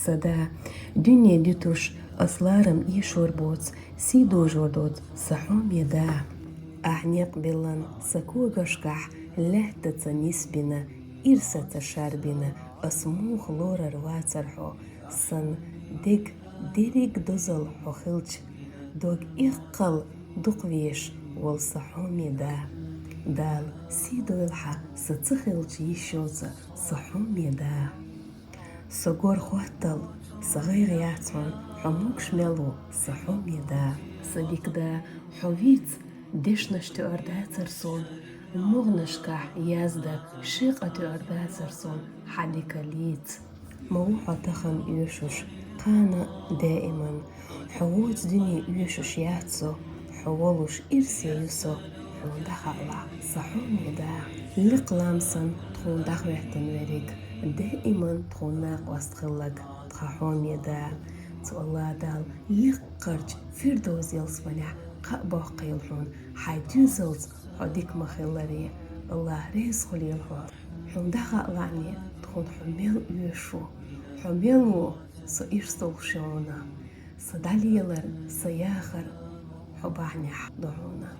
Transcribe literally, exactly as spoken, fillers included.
Са да, дуьне дуьтуш, ас ларам ийшур боц, сий дожор доц, са хьоме да. Ахь некъ биллан са когашкахь, лаьттаца нисбина, ирсаца шарбина, ас муха лорар вацар хьо, сан дег дерриг дозал хьо хилча, дог эккхал дукха веш вол са хьоме да. Дала сий дойла хьа, са ца хилча йиш йоца, са хьоме да. Со гор хоттал, са гӀайгӀа яц хьуна, хьо могуш мел ву, са хьоме да. Са дика да, хьо виц, дешнаш тоьар дацар суна, могӀанашкахь язда шекъа тоьар дацар суна, хьан дика лийца. Ма ву хьо тахана оьшуш, кхана даиман, хьо воцу дуьне оьшуш яц со, хьо волуш ирсе ю со, хьуна дӀахаалахь, са хьоме да. Лекха лам санна тхуна дӀахӀоьттина верриг, даиман тхуна накъост хилларг, тхан хьоме да. Цу АллахӀ Дала лекхарчу Фирдовс ялсаманехь кхаъ боккхийла хьуна, хьайн доьзалца хьо дика ма-хиллара. АллахӀ реза хуьлийла хьуна. Хьуна дӀахаалахь, тхуна хьо мел оьшуш ву, хьо мел ву, со ирс долуш ю хьуна. Сан дӀалелар, сан яхар хьо бахьанехь ду хьуна.